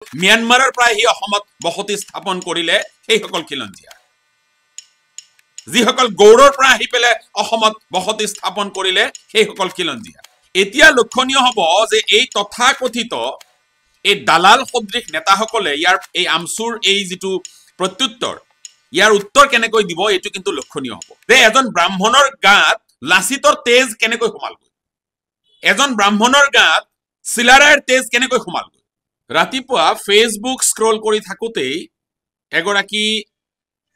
ম্যানমাৰৰ পৰা আহি অসমত বসতি স্থাপন কৰিলে সেইসকল খিলঞ্জীয়া, যিসকল গৌড়ৰ পৰা আহি পেলাই অসমত বসতি স্থাপন কৰিলে সেইসকল খিলঞ্জীয়া। এতিয়া লক্ষণীয় হ'ব যে এই তথাকথিত এই দালাল সদৃশ নেতাসকলে ইয়াৰ এই আমচুৰ এই যিটো প্ৰত্যুত্তৰ, ইয়াৰ উত্তৰ কেনেকৈ দিব এইটো কিন্তু লক্ষণীয় হ'ব। যে এজন ব্ৰাহ্মণৰ গাত লাচিতৰ তেজ কেনেকৈ সোমালগৈ, এজন ব্ৰাহ্মণৰ গাত চিলাৰায়ৰ তেজ কেনেকৈ সোমালগৈ। ৰাতিপুৱা ফেচবুক স্ক্ৰল কৰি থাকোঁতেই এগৰাকী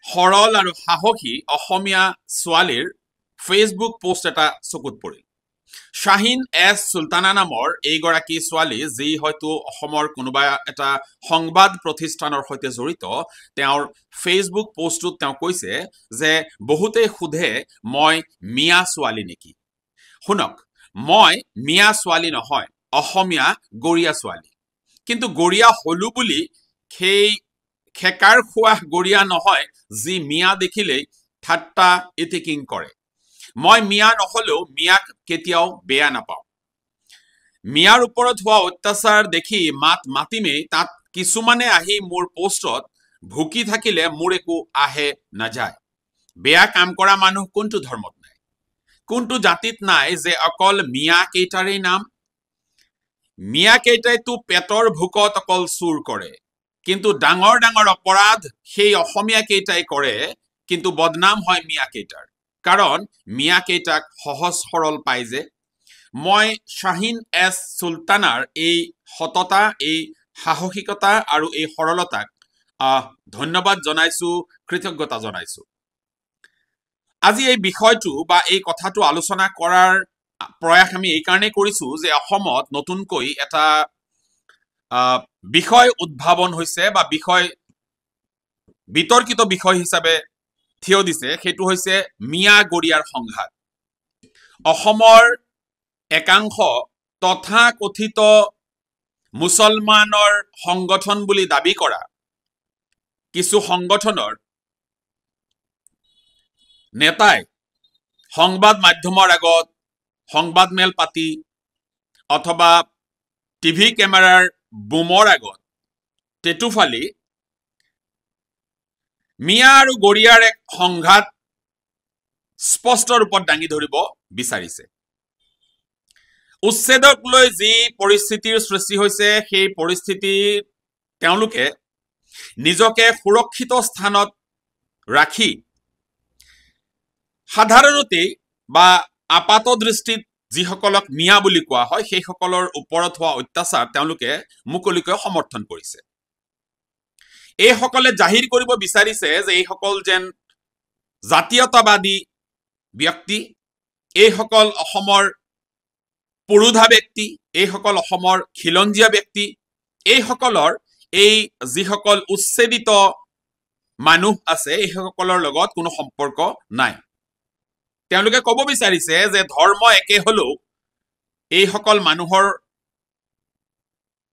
সৰল আৰু সাহসী অসমীয়া ছোৱালীৰ ফেচবুক পোষ্ট এটা চকুত পৰিল। শ্বাহিন এছ চুলতানা নামৰ এইগৰাকী ছোৱালী, যি হয়তো অসমৰ কোনোবা এটা সংবাদ প্ৰতিষ্ঠানৰ সৈতে জড়িত, তেওঁৰ ফেচবুক পোষ্টটোত তেওঁ কৈছে যে বহুতে সোধে মই মিয়া ছোৱালী নেকি। শুনক, মই মিয়া ছোৱালী নহয়, অসমীয়া গৰীয়া ছোৱালী। কিন্তু গৰীয়া হলো বুলি সেই খেকাৰ খোৱা গৰীয়া নহয় যি মিয়া দেখিলেই ঠাট্টা ইতিকিং কৰে। মই মিয়া নহলেও মিয়াক কেতিয়াও বেয়া নাপাওঁ। মিয়াৰ ওপৰত হোৱা অত্যাচাৰ দেখি মাত মাতিমেই, তাত কিছুমানে আহি মোৰ পোষ্টত ভুকি থাকিলে মোৰ একো আহে নাযায়। বেয়া কাম কৰা মানুহ কোনটো ধৰ্মত নাই, কোনটো জাতিত নাই যে অকল মিয়া কেইটাৰেই নাম। মিয়া কেইটাইতো পেটৰ ভোকত অকল চুৰ কৰে, কিন্তু ডাঙৰ ডাঙৰ অপৰাধ সেই অসমীয়া কেইটাই কৰে, কিন্তু বদনাম হয় মিয়া কেইটাৰ, কাৰণ মিয়া কেইটাক সহজ সৰল পাই যে। মই শ্বাহিন এছ চুলতানাৰ এই সততা, এই সাহসিকতা আৰু এই সৰলতাক ধন্যবাদ জনাইছো, কৃতজ্ঞতা জনাইছো। আজি এই বিষয়টো বা এই কথাটো আলোচনা কৰাৰ প্ৰয়াস আমি এইকাৰণেই কৰিছো যে অসমত নতুনকৈ এটা বিষয় উদ্ভাৱন হৈছে বা বিষয় বিতৰ্কিত বিষয় হিচাপে থিয় দিছে, সেইটো হৈছে মিয়া গৰীয়াৰ সংঘাত। অসমৰ একাংশ তথাকথিত মুছলমানৰ সংগঠন বুলি দাবী কৰা কিছু সংগঠনৰ নেতাই সংবাদ মাধ্যমৰ আগত সংবাদমেল পাতি অথবা টিভি কেমেৰাৰ বুমৰ আগত টেটুফালি মিয়া আৰু গৰীয়াৰ এক সংঘাত স্পষ্ট ৰূপত দাঙি ধৰিব বিচাৰিছে। উচ্ছেদক লৈ যি পৰিস্থিতিৰ সৃষ্টি হৈছে, সেই পৰিস্থিতি তেওঁলোকে নিজকে সুৰক্ষিত স্থানত ৰাখি সাধাৰণতে বা আপাত দৃষ্টিত যিসকলক মিয়া বুলি কোৱা হয় সেইসকলৰ ওপৰত হোৱা অত্যাচাৰ তেওঁলোকে মুকলিকৈ সমৰ্থন কৰিছে। এইসকলে জাহিৰ কৰিব বিচাৰিছে যে এইসকল যেন জাতীয়তাবাদী ব্যক্তি, এইসকল অসমৰ পুৰোধা ব্যক্তি, এইসকল অসমৰ খিলঞ্জীয়া ব্যক্তি, এইসকলৰ এই যিসকল উচ্ছেদিত মানুহ আছে এইসকলৰ লগত কোনো সম্পৰ্ক নাই। তেওঁলোকে ক'ব বিচাৰিছে যে ধৰ্ম একে হলেও এইসকল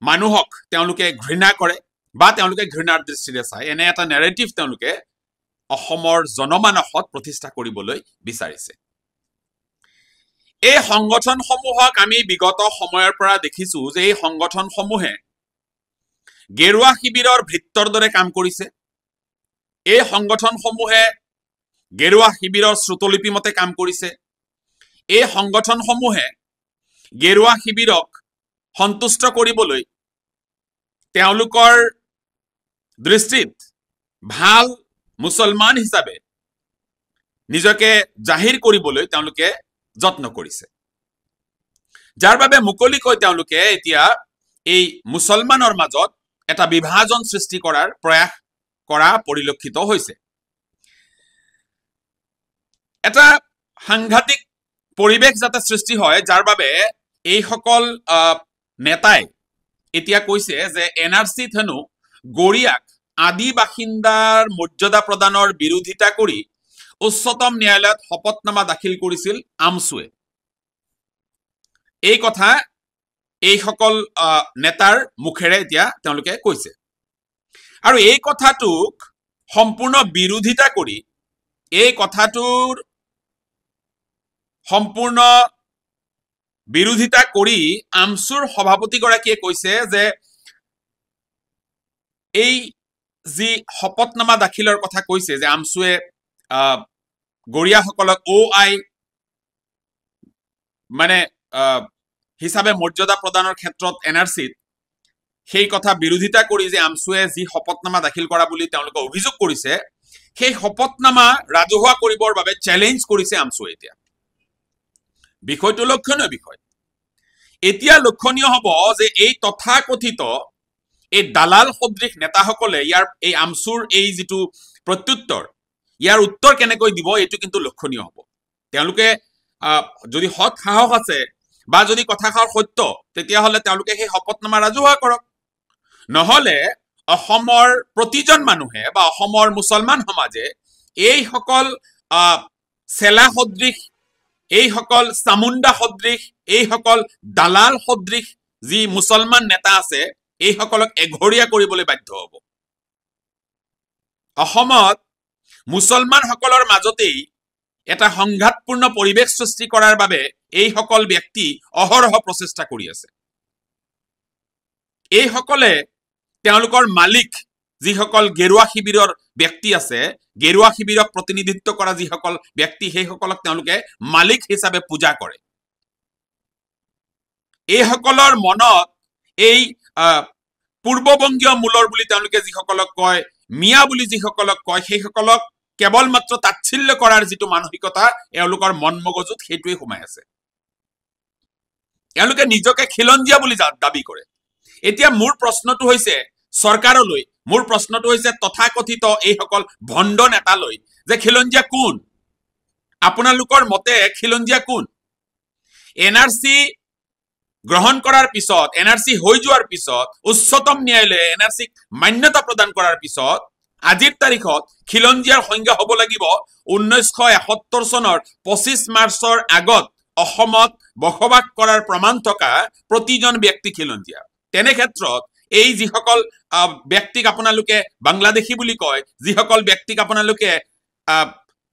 মানুহক তেওঁলোকে ঘৃণা কৰে বা তেওঁলোকে ঘৃণাৰ দৃষ্টিৰে চায়। এনে এটা নেৰেটিভ তেওঁলোকে অসমৰ জনমানসত প্ৰতিষ্ঠা কৰিবলৈ বিচাৰিছে। এই সংগঠনসমূহক আমি বিগত সময়ৰ পৰা দেখিছো যে এই সংগঠনসমূহে গেৰুৱা শিবিৰৰ ভৃত্যৰ দৰে কাম কৰিছে। এই সংগঠনসমূহে গেৰুৱা শিবিৰৰ শ্ৰুতলিপি মতে কাম কৰিছে। এই সংগঠনসমূহে গেৰুৱা শিবিৰক সন্তুষ্ট কৰিবলৈ তেওঁলোকৰ দৃষ্টিত ভাল মুছলমান হিচাপে নিজকে জাহিৰ কৰিবলৈ তেওঁলোকে যত্ন কৰিছে, যাৰ বাবে মুকলিকৈ তেওঁলোকে এতিয়া এই মুছলমানৰ মাজত এটা বিভাজন সৃষ্টি কৰাৰ প্ৰয়াস কৰা পৰিলক্ষিত হৈছে। এটা সাংঘাতিক পৰিৱেশ যাতে সৃষ্টি হয়, যাৰ বাবে এইসকল নেতাই এতিয়া কৈছে যে এন আৰ চিত হেনো গৰীয়াক আদি বাসিন্দাৰ মৰ্যাদা প্ৰদানৰ বিৰোধিতা কৰি উচ্চতম ন্যায়ালয়ত শপতনামা দাখিল কৰিছিল আমচুৱে। এই কথা এইসকল নেতাৰ মুখেৰে এতিয়া তেওঁলোকে কৈছে। আৰু এই কথাটোক সম্পূৰ্ণ বিৰোধিতা কৰি, এই কথাটোৰ সম্পূৰ্ণ বিৰোধিতা কৰি আমচুৰ সভাপতিগৰাকীয়ে কৈছে যে এই যি শপতনামা দাখিলৰ কথা কৈছে যে আমছুৱে গৰিয়াসকলক অ' আই মানে হিচাপে মৰ্যাদা প্ৰদানৰ ক্ষেত্ৰত এন আৰ চিত সেই কথা বিৰোধিতা কৰি যে আমছুৱে যি শপতনামা দাখিল কৰা বুলি তেওঁলোকে অভিযোগ কৰিছে, সেই শপতনামা ৰাজহুৱা কৰিবৰ বাবে চেলেঞ্জ কৰিছে আমছুৱে। এতিয়া বিষয়টো লক্ষণীয় বিষয়। এতিয়া লক্ষণীয় হ'ব যে এই তথাকথিত এই দালাল সদৃশ নেতাসকলে ইয়াৰ এই আমছুৰ এই যিটো প্ৰত্যুত্তৰ, ইয়াৰ উত্তৰ কেনেকৈ দিব, এইটো কিন্তু লক্ষণীয় হ'ব। তেওঁলোকে যদি সৎ সাহস আছে বা যদি কথাষাৰ সত্য, তেতিয়াহ'লে তেওঁলোকে সেই শপতনামা ৰাজহুৱা কৰক। নহ'লে অসমৰ প্ৰতিজন মানুহে বা অসমৰ মুছলমান সমাজে এইসকল চেলা সদৃশ, এইসকল চামুণ্ডা সদৃশ, এইসকল দালাল সদৃশ যি মুছলমান নেতা আছে, এইসকলক এঘৰীয়া কৰিবলৈ বাধ্য হ'ব। অসমত মুছলমানসকলৰ মাজতেই এটা সংঘাতপূৰ্ণ পৰিৱেশ সৃষ্টি কৰাৰ বাবে এইসকল ব্যক্তি অহৰহ প্ৰচেষ্টা কৰি আছে। এইসকলে তেওঁলোকৰ মালিক যিসকল গেৰুৱা শিবিৰৰ ব্যক্তি আছে, গেৰুৱা শিবিৰক প্ৰতিনিধিত্ব কৰা যিসকল ব্যক্তি, সেইসকলক তেওঁলোকে মালিক হিচাপে পূজা কৰে। এইসকলৰ মনত এই পূৰ্ববংগীয় মূলৰ বুলি তেওঁলোকে যিসকলক কয়, মিয়া বুলি যিসকলক কয়, সেইসকলক কেৱল মাত্ৰ তাচ্ছিল্য কৰাৰ যিটো মানসিকতা এওঁলোকৰ মন মগজুত সেইটোৱে সোমাই আছে। এওঁলোকে নিজকে খিলঞ্জীয়া বুলি দাবী কৰে। এতিয়া মোৰ প্ৰশ্নটো হৈছে চৰকাৰলৈ, মোৰ প্ৰশ্নটো হৈছে তথাকথিত এইসকল ভণ্ড নেতালৈ যে খিলঞ্জীয়া কোন? আপোনালোকৰ মতে খিলঞ্জীয়া কোন? এন আৰ চি গ্ৰহণ কৰাৰ পিছত, এন আৰ চি হৈ যোৱাৰ পিছত, উচ্চতম ন্যায়ালয়ে এন আৰ চিক মান্যতা প্ৰদান কৰাৰ পিছত আজিৰ তাৰিখত খিলঞ্জীয়াৰ সংজ্ঞা হ'ব লাগিব 1971 চনৰ 25 মাৰ্চৰ আগত অসমত বসবাস কৰাৰ প্ৰমাণ থকা প্ৰতিজন ব্যক্তি খিলঞ্জীয়া। তেনে ক্ষেত্ৰত এই যিসকল ব্যক্তিক আপোনালোকে বাংলাদেশী বুলি কয়, যিসকল ব্যক্তিক আপোনালোকে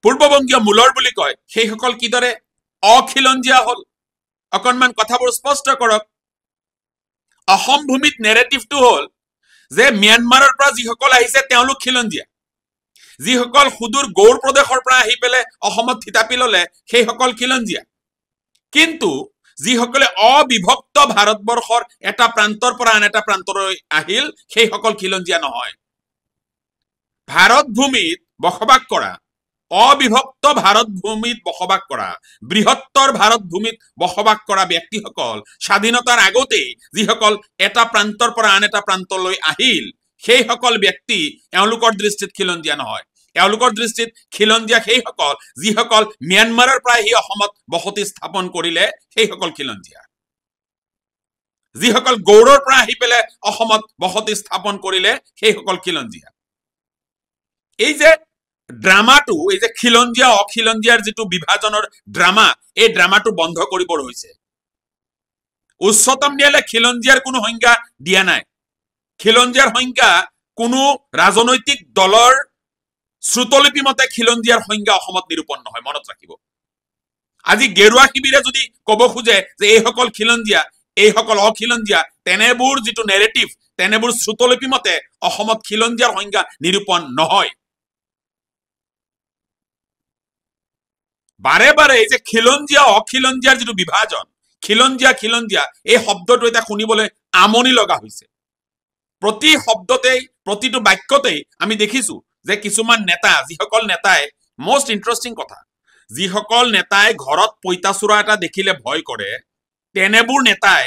পূৰ্ববংগীয় মূলৰ বুলি কয়, সেইসকল কিদৰে অখিলঞ্জীয়া হ'ল? অকণমান কথাবোৰ স্পষ্ট কৰক। অসম ভূমিত নেৰেটিভটো হ'ল যে ম্যানমাৰৰ পৰা যিসকল আহিছে তেওঁলোক খিলঞ্জীয়া, যিসকল সুদূৰ গৌৰ প্ৰদেশৰ পৰা আহি পেলাই অসমত থিতাপি ল'লে সেইসকল খিলঞ্জীয়া, কিন্তু যিসকলে অবিভক্ত ভাৰতবৰ্ষৰ এটা প্ৰান্তৰ পৰা আন এটা প্ৰান্তলৈ আহিল সেইসকল খিলঞ্জীয়া নহয়। ভাৰত ভূমিত বসবাস কৰা, অবিভক্ত ভাৰত ভূমিত বসবাস কৰা, বৃহত্তৰ ভাৰত ভূমিত বসবাস কৰা ব্যক্তিসকল স্বাধীনতাৰ আগতেই যিসকল এটা প্ৰান্তৰ পৰা আন এটা প্ৰান্তলৈ আহিল সেইসকল ব্যক্তি এওঁলোকৰ দৃষ্টিত খিলঞ্জীয়া নহয়। এওঁলোকৰ দৃষ্টিত খিলঞ্জীয়া সেইসকল যিসকল ম্যানমাৰৰ পৰা আহি অসমত বসতি স্থাপন কৰিলে সেইসকল খিলঞ্জীয়া, যিসকল গৌৰৰ পৰা আহি পেলাই অসমত বসতি স্থাপন কৰিলে সেইসকল খিলঞ্জীয়া। এই যে ড্ৰামাটো, এই যে খিলঞ্জীয়া অখিলঞ্জীয়াৰ যিটো বিভাজনৰ ড্ৰামা, এই ড্ৰামাটো বন্ধ কৰিবৰ হৈছে। উচ্চতম ন্যায়ালয়ে খিলঞ্জীয়াৰ কোনো সংজ্ঞা দিয়া নাই। খিলঞ্জীয়াৰ সংজ্ঞা কোনো ৰাজনৈতিক দলৰ শ্ৰুতলিপি মতে খিলঞ্জীয়াৰ সংজ্ঞা অসমত নিৰূপণ নহয়, মনত ৰাখিব। আজি গেৰুৱা শিবিৰে যদি ক'ব খোজে যে এইসকল খিলঞ্জীয়া, এইসকল অখিলঞ্জীয়া, তেনেবোৰ যিটো নেৰেটিভ, তেনেবোৰ শ্ৰুতলিপি মতে অসমত খিলঞ্জীয়াৰ সংজ্ঞা নিৰূপণ নহয়। বাৰে বাৰে এই যে খিলঞ্জীয়া অখিলঞ্জীয়াৰ যিটো বিভাজন, খিলঞ্জীয়া খিলঞ্জীয়া এই শব্দটো এতিয়া শুনিবলৈ আমনি লগা হৈছে। প্ৰতি শব্দতেই, প্ৰতিটো বাক্যতেই আমি দেখিছো যে কিছুমান নেতা, যিসকল নেতাই, মষ্ট ইণ্টাৰেষ্টিং কথা, যিসকল নেতাই ঘৰত পঁইতাচোৰা এটা দেখিলে ভয় কৰে, তেনেবোৰ নেতাই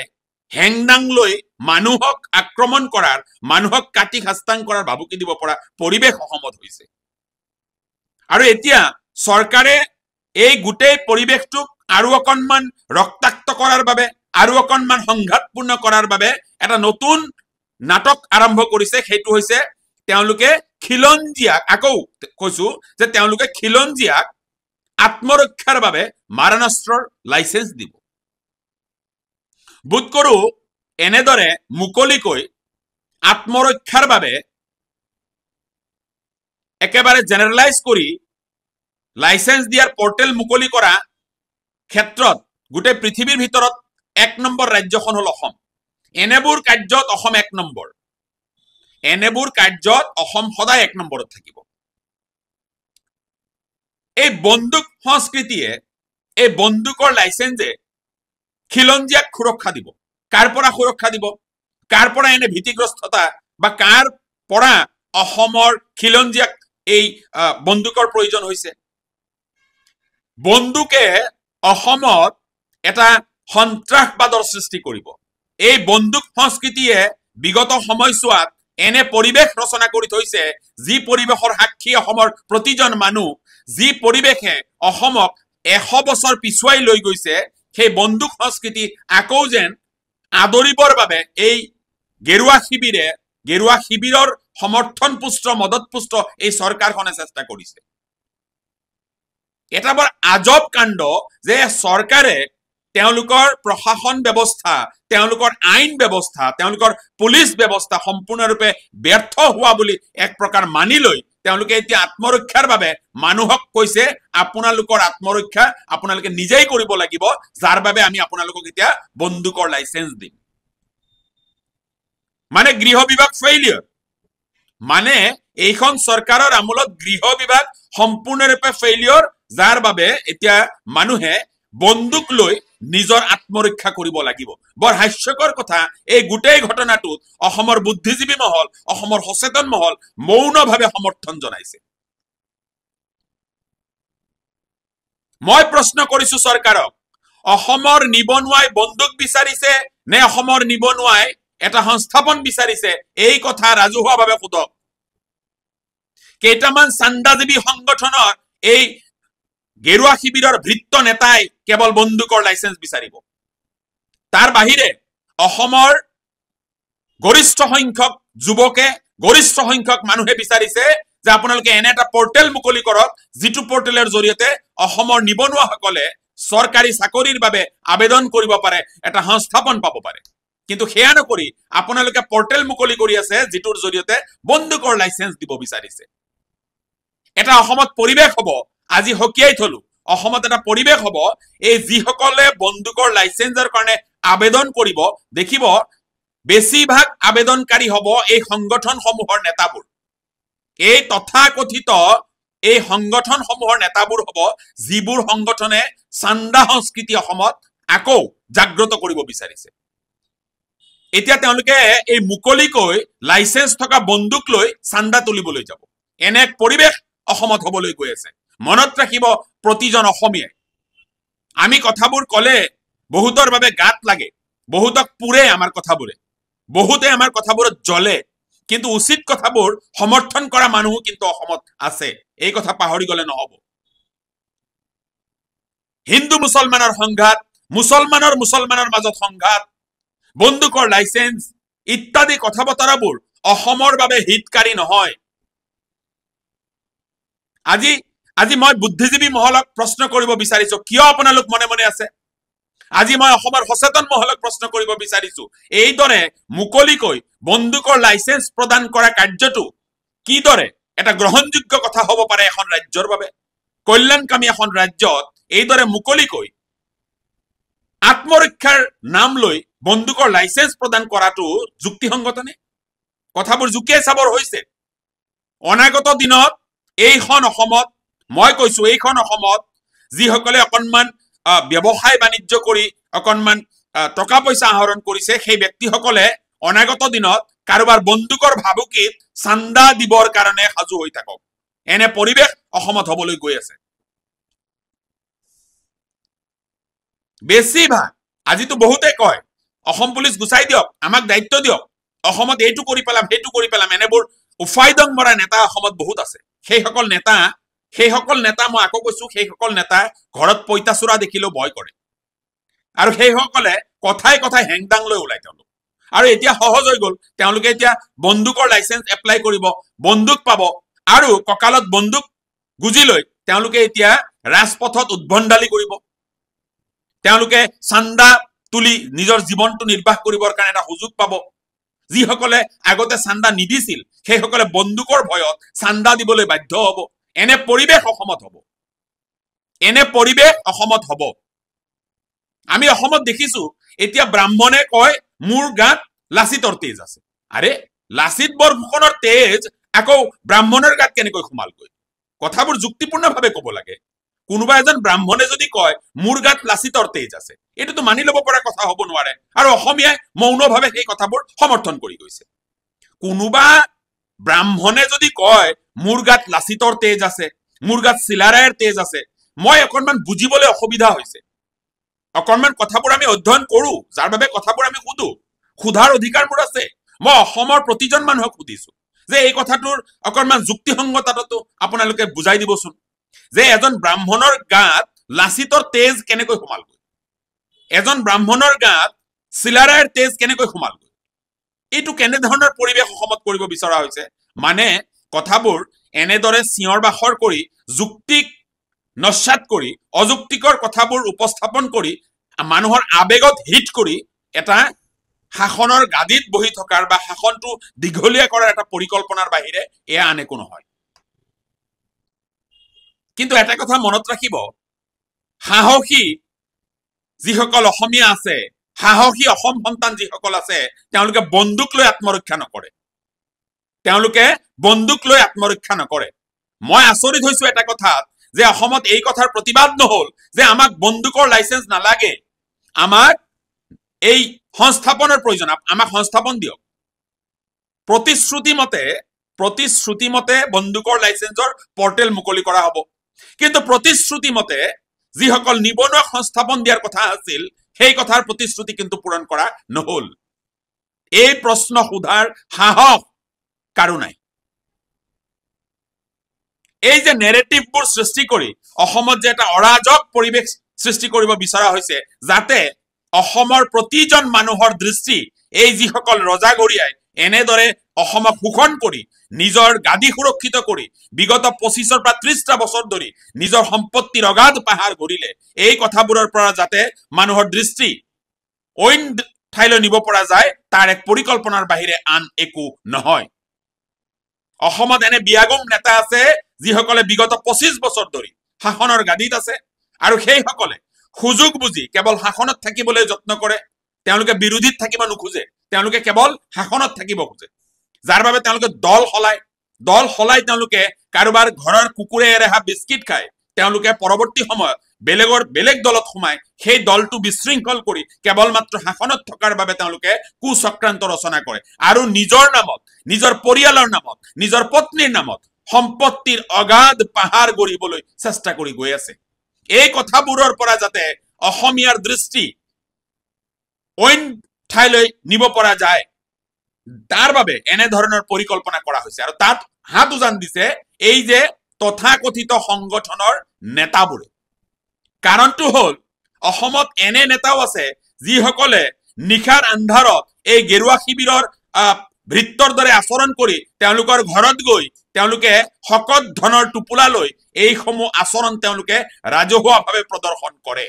হেংদাং লৈ মানুহক আক্ৰমণ কৰাৰ, মানুহক কাটি খাস্তাং কৰাৰ ভাবুকি দিব পৰা পৰিৱেশ অসমত হৈছে। আৰু এতিয়া চৰকাৰে এই গোটেই পৰিৱেশটোক আৰু অকণমান ৰক্তাক্ত কৰাৰ বাবে, আৰু অকণমান সংঘাতপূৰ্ণ কৰাৰ বাবে এটা নতুন নাটক আৰম্ভ কৰিছে। সেইটো হৈছে তেওঁলোকে খিলঞ্জীয়াক, আকৌ কৈছো যে তেওঁলোকে খিলঞ্জীয়াক আত্মৰক্ষাৰ বাবে মাৰণাস্ত্ৰৰ লাইচেন্স দিব। বোধ কৰো এনেদৰে মুকলিকৈ আত্মৰক্ষাৰ বাবে একেবাৰে জেনেৰেলাইজ কৰি লাইচেন্স দিয়াৰ পৰ্টেল মুকলি কৰা ক্ষেত্ৰত গোটেই পৃথিৱীৰ ভিতৰত এক নম্বৰ ৰাজ্যখন হ'ল অসম। এনেবোৰ কাৰ্যত অসম এক নম্বৰ। এনেবোৰ কাৰ্যত অসম সদায় এক নম্বৰত থাকিব। এই বন্দুক সংস্কৃতিয়ে, এই বন্দুকৰ লাইচেন্সে খিলঞ্জীয়াক সুৰক্ষা দিব। কাৰ পৰা সুৰক্ষা দিব? কাৰ পৰা এনে ভীতিগ্ৰস্ততা বা কাৰ পৰা অসমৰ খিলঞ্জীয়াক এই বন্দুকৰ প্ৰয়োজন হৈছে? বন্দুকে অসমত এটা সন্ত্ৰাসবাদৰ সৃষ্টি কৰিব। এই বন্দুক সংস্কৃতিয়ে বিগত সময়ছোৱাত এনে পৰিৱেশ ৰচনা কৰি থৈছে, যি পৰিৱেশৰ সাক্ষী অসমৰ প্ৰতিজন মানুহ, যি পৰিৱেশে অসমক 100 বছৰ পিছুৱাই লৈ গৈছে, সেই বন্দুক সংস্কৃতি আকৌ যেন আদৰিবৰ বাবে এই গেৰুৱা শিবিৰে, গেৰুৱা শিবিৰৰ সমৰ্থনপুষ্ট, মদতপুষ্ট এই চৰকাৰখনে চেষ্টা কৰিছে। এটা বৰ আজব কাণ্ড যে চৰকাৰে তেওঁলোকৰ প্ৰশাসন ব্যৱস্থা, তেওঁলোকৰ আইন ব্যৱস্থা, তেওঁলোকৰ পুলিচ ব্যৱস্থা সম্পূৰ্ণৰূপে ব্যৰ্থ হোৱা বুলি এক প্ৰকাৰ মানি লৈ তেওঁলোকে এতিয়া আত্মৰক্ষাৰ বাবে মানুহক কৈছে, আপোনালোকৰ আত্মৰক্ষা আপোনালোকে নিজেই কৰিব লাগিব, যাৰ বাবে আমি আপোনালোকক এতিয়া বন্দুকৰ লাইচেন্স দিম। মানে গৃহ বিভাগ ফেইলিয়ৰ, মানে এইখন চৰকাৰৰ আমোলত গৃহ বিভাগ সম্পূৰ্ণৰূপে ফেইলিয়ৰ, যাৰ বাবে এতিয়া মানুহে বন্দুক লৈ নিজৰ আত্মৰক্ষা কৰিব লাগিব। বৰ হাস্যকৰ কথা, এই গোটেই ঘটনাটোত অসমৰ বুদ্ধিজীৱী মহল, অসমৰ সচেতন মহল মৌনভাৱে সমৰ্থন জনাইছে। মই প্ৰশ্ন কৰিছো চৰকাৰক, অসমৰ নিবনুৱাই বন্দুক বিচাৰিছে নে অসমৰ নিবনুৱাই এটা সংস্থাপন বিচাৰিছে? এই কথা ৰাজহুৱাভাৱে সোধক। কেইটামান চান্দাজীৱী সংগঠনৰ এই গেৰুৱা শিবিৰৰ ভৃত্য নেতাই কেৱল বন্দুকৰ লাইচেন্স বিচাৰিব, তাৰ বাহিৰে অসমৰ গৰিষ্ঠ সংখ্যক যুৱকে, গৰিষ্ঠ সংখ্যক মানুহে বিচাৰিছে যে আপোনালোকে এনে এটা পৰ্টেল মুকলি কৰক, যিটো পৰ্টেলৰ জৰিয়তে অসমৰ নিবনুৱাসকলে চৰকাৰী চাকৰিৰ বাবে আবেদন কৰিব পাৰে, এটা সংস্থাপন পাব পাৰে। কিন্তু সেয়া নকৰি আপোনালোকে পৰ্টেল মুকলি কৰি আছে যিটোৰ জৰিয়তে বন্দুকৰ লাইচেন্স দিব বিচাৰিছে। এটা অসমত পৰিৱেশ হ'ব, আজি সকীয়াই থলো, অসমত এটা পৰিৱেশ হ'ব, এই যিসকলে বন্দুকৰ লাইচেন্সৰ কাৰণে আবেদন কৰিব, দেখিব বেছিভাগ আবেদনকাৰী হ'ব এই সংগঠনসমূহৰ নেতাবোৰ। এই তথাকথিত এই সংগঠনসমূহৰ নেতাবোৰ হ'ব যিবোৰ সংগঠনে চান্দা সংস্কৃতি অসমত আকৌ জাগ্ৰত কৰিব বিচাৰিছে। এতিয়া তেওঁলোকে এই মুকলিকৈ লাইচেন্স থকা বন্দুক লৈ চান্দা তুলিবলৈ যাব। এনে এক পৰিৱেশ অসমত হ'বলৈ গৈ আছে। মনত ৰাখিব প্ৰতিজন অসমীয়াই, আমি কথাবোৰ ক'লে বহুতৰ বাবে গাত লাগে, বহুতক পুৰে আমাৰ কথাবোৰে, বহুতে আমাৰ কথাবোৰত জ্বলে, কিন্তু উচিত কথাবোৰ সমৰ্থন কৰা মানুহো কিন্তু অসমত আছে। এই কথা পাহৰি গ'লে নহ'ব। হিন্দু মুছলমানৰ সংঘাত, মুছলমানৰ মুছলমানৰ মাজত সংঘাত, বন্দুকৰ লাইচেন্স ইত্যাদি কথা বতৰাবোৰ অসমৰ বাবে হিতকাৰী নহয়। আজি আজি মই বুদ্ধিজীৱী মহলক প্ৰশ্ন কৰিব বিচাৰিছো, কিয় আপোনালোক মনে মনে আছে? আজি মই অসমৰ সচেতন মহলক প্ৰশ্ন কৰিব বিচাৰিছো, এইদৰে মুকলিকৈ বন্দুকৰ লাইচেন্স প্ৰদান কৰা কাৰ্যটো কিদৰে এটা গ্ৰহণযোগ্য কথা হ'ব পাৰে এখন ৰাজ্যৰ বাবে? কল্যাণকামী এখন ৰাজ্যত এইদৰে মুকলিকৈ আত্মৰক্ষাৰ নাম লৈ বন্দুকৰ লাইচেন্স প্ৰদান কৰাটো যুক্তিসংগতনে? কথাবোৰ জুকিয়াই চাবৰ হৈছে। অনাগত দিনত এইখন অসমত, মই কৈছো, এইখন অসমত যিসকলে অকণমান ব্যৱসায় বাণিজ্য কৰি অকণমান টকা পইচা আহৰণ কৰিছে, সেই ব্যক্তিসকলে অনাগত দিনত কাৰোবাৰ বন্দুকৰ ভাবুকিত চান্দা দিবৰ কাৰণে সাজু হৈ থাকক। এনে পৰিৱেশ অসমত হ'বলৈ গৈ আছে। বেছিভাগ আজিতো বহুতে কয় অসম পুলিচ গুচাই দিয়ক, আমাক দায়িত্ব দিয়ক, অসমত এইটো কৰি পেলাম, সেইটো কৰি পেলাম। এনেবোৰ উফাইদং মৰা নেতা অসমত বহুত আছে। সেইসকল নেতা, মই আকৌ কৈছো, সেইসকল নেতা ঘৰত পইতাচোৰা দেখিলেও ভয় কৰে, আৰু সেইসকলে কথাই কথাই হেংদাং লৈ ওলায় তেওঁলোক। আৰু এতিয়া সহজ হৈ গ'ল, তেওঁলোকে এতিয়া বন্দুকৰ লাইচেন্স এপ্লাই কৰিব, বন্দুক পাব, আৰু কঁকালত বন্দুক গুজি লৈ তেওঁলোকে এতিয়া ৰাজপথত উদ্ভণ্ডালি কৰিব। তেওঁলোকে চান্দা তুলি নিজৰ জীৱনটো নিৰ্বাহ কৰিবৰ কাৰণে এটা সুযোগ পাব। যিসকলে আগতে চান্দা নিদিছিল সেইসকলে বন্দুকৰ ভয়ত চান্দা দিবলৈ বাধ্য হ'ব। এনে পৰিৱেশ অসমত হ'ব, এনে পৰিৱেশ অসমত হ'ব। আমি অসমত দেখিছো এতিয়া ব্ৰাহ্মণে কয় মোৰ গাত লাচিতৰ তেজ আছে। আৰে লাচিত বৰফুকনৰ তেজ আকৌ ব্ৰাহ্মণৰ গাত কেনেকৈ সোমালগৈ? কথাবোৰ যুক্তিপূৰ্ণভাৱে ক'ব লাগে। কোনোবা এজন ব্ৰাহ্মণে যদি কয় মোৰ গাত লাচিতৰ তেজ আছে, এইটোতো মানি ল'ব পৰা কথা হ'ব নোৱাৰে। আৰু অসমীয়াই মৌনভাৱে সেই কথাবোৰ সমৰ্থন কৰি গৈছে। কোনোবা ব্ৰাহ্মণে যদি কয় মোৰ গাত লাচিতৰ তেজ আছে, মোৰ গাত চিলাৰায়ৰ তেজ আছে, মই অকণমান বুজিবলৈ অসুবিধা হৈছে। অকণমান কথাবোৰ আমি অধ্যয়ন কৰো, যাৰ বাবে কথাবোৰ আমি সুধো, সোধাৰ অধিকাৰ মোৰ আছে। মই অসমৰ প্ৰতিজন মানুহক সুধিছো যে এই কথাটোৰ অকণমান যুক্তিসংগতাটো আপোনালোকে বুজাই দিবচোন, যে এজন ব্ৰাহ্মণৰ গাত লাচিতৰ তেজ কেনেকৈ সোমালগৈ, এজন ব্ৰাহ্মণৰ গাত চিলাৰায়ৰ তেজ কেনেকৈ সোমালগৈ? এইটো কেনেধৰণৰ পৰিৱেশ অসমত কৰিব বিচৰা হৈছে? মানে কথাবোৰ এনেদৰে চিঞৰ বাখৰ কৰি যুক্তিক নস্যাৎ কৰি অযুক্তিকৰ কথাবোৰ উপস্থাপন কৰি মানুহৰ আৱেগত হিট কৰি এটা শাসনৰ গাদীত বহি থকাৰ বা শাসনটো দীঘলীয়া কৰাৰ এটা পৰিকল্পনাৰ বাহিৰে এয়া আন একো নহয়। কিন্তু এটা কথা মনত ৰাখিব, সাহসী যিসকল অসমীয়া আছে, সাহসী অসম সন্তান যিসকল আছে, তেওঁলোকে বন্দুক লৈ আত্মৰক্ষা নকৰে, তেওঁলোকে বন্দুক লৈ আত্মৰক্ষা নকৰে। মই আচৰিত হৈছো এটা কথাত যে অসমত এই কথাৰ প্ৰতিবাদ নহল যে আমাক বন্দুকৰ লাইচেন্স নালাগে, আমাক এই সংস্থাপনৰ প্ৰয়োজন, আমাক সংস্থাপন দিয়ক। প্ৰতিশ্ৰুতিমতে বন্দুকৰ লাইচেন্সৰ পৰ্টেল মুকলি কৰা হ'ব, কিন্তু প্ৰতিশ্ৰুতিমতে যিসকল নিবনুৱাক সংস্থাপন দিয়াৰ কথা আছিল সেই কথাৰ প্ৰতিশ্ৰুতি কিন্তু পূৰণ কৰা নহল। এই প্ৰশ্ন সোধাৰ সাহস কাৰো নাই। এই যে নেৰেটিভবোৰ সৃষ্টি কৰি অসমত যে এটা অৰাজক পৰিৱেশ সৃষ্টি কৰিব বিচৰা হৈছে, যাতে অসমৰ প্ৰতিজন মানুহৰ দৃষ্টি এই যিসকল ৰজাঘৰীয়াই এনেদৰে অসমক শোষণ কৰি নিজৰ গাদী সুৰক্ষিত কৰি বিগত 25ৰ পৰা 30টা বছৰ ধৰি নিজৰ সম্পত্তিৰ অগাধ পাহাৰ গঢ়িলে, এই কথাবোৰৰ পৰা যাতে মানুহৰ দৃষ্টি অইন ঠাইলৈ নিব পৰা যায় তাৰ এক পৰিকল্পনাৰ বাহিৰে আন একো নহয়। অসমত এনে বিয়াগোম নেতা আছে যিসকলে বিগত 25 বছৰ ধৰি শাসনৰ গাদীত আছে আৰু সেইসকলে সুযোগ বুজি কেৱল শাসনত থাকিবলৈ যত্ন কৰে। তেওঁলোকে বিৰোধীত থাকিব নোখোজে, তেওঁলোকে কেৱল শাসনত থাকিব খোজে, যাৰ বাবে তেওঁলোকে দল সলায়। দল সলাই তেওঁলোকে কাৰোবাৰ ঘৰৰ কুকুৰে এৰেহা বিস্কিট খায়, তেওঁলোকে পৰৱৰ্তী সময়ত বেলেগ দলত সোমাই সেই দলটো বিশৃংখল কৰি কেৱল মাত্ৰ শাসনত থকাৰ বাবে তেওঁলোকে কুচক্ৰান্ত ৰচনা কৰে আৰু নিজৰ নামত, নিজৰ পৰিয়ালৰ নামত, নিজৰ পত্নীৰ নামত সম্পত্তিৰ অগাধ পাহাৰ গঢ়িবলৈ চেষ্টা কৰি গৈ আছে। এই কথাবোৰৰ পৰা যাতে অসমীয়াৰ দৃষ্টি অইন ঠাইলৈ নিব পৰা যায় তাৰ বাবে এনেধৰণৰ পৰিকল্পনা কৰা হৈছে। আৰু তাত হাত উজান দিছে এই যে তথাকথিত সংগঠনৰ নেতাবোৰে। কাৰণটো হ'ল অসমত এনে নেতাও আছে যিসকলে নিশাৰ আন্ধাৰত এই গেৰুৱা শিবিৰৰ ভৃত্যৰ দৰে আচৰণ কৰি তেওঁলোকৰ ঘৰত গৈ তেওঁলোকে শকত ধনৰ টোপোলা লৈ এইসমূহ আচৰণ তেওঁলোকে ৰাজহুৱাভাৱে প্ৰদৰ্শন কৰে।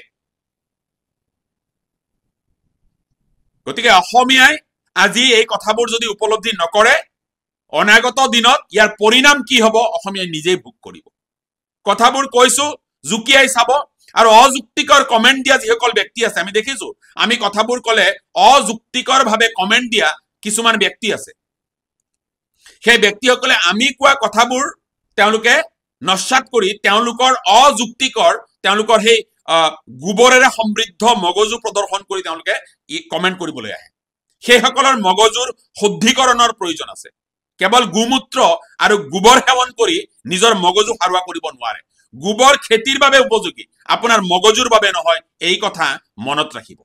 গতিকে অসমীয়াই আজি এই কথাবোৰ যদি উপলব্ধি নকৰে, অনাগত দিনত ইয়াৰ পৰিণাম কি হ'ব অসমীয়াই নিজেই ভোগ কৰিব। কথাবোৰ কৈছো, জুকিয়াই চাব। আৰু অযুক্তিকৰ কমেণ্ট দিয়া যিসকল ব্যক্তি আছে, আমি দেখিছো, আমি কথাবোৰ ক'লে অযুক্তিকৰভাৱে কমেণ্ট দিয়া কিছুমান ব্যক্তি আছে, সেই ব্যক্তিসকলে আমি কোৱা কথাবোৰ তেওঁলোকে নস্যাৎ কৰি তেওঁলোকৰ অযুক্তিকৰ, তেওঁলোকৰ সেই গোবৰেৰে সমৃদ্ধ মগজু প্ৰদৰ্শন কৰি তেওঁলোকে কমেণ্ট কৰিবলৈ আহে। সেইসকলৰ মগজুৰ শুদ্ধিকৰণৰ প্ৰয়োজন আছে। কেৱল গোমূত্ৰ আৰু গোবৰ সেৱন কৰি নিজৰ মগজু সাৰুৱা কৰিব নোৱাৰে। গোবৰ খেতিৰ বাবে উপযোগী, আপোনাৰ মগজুৰ বাবে নহয়, এই কথা মনত ৰাখিব।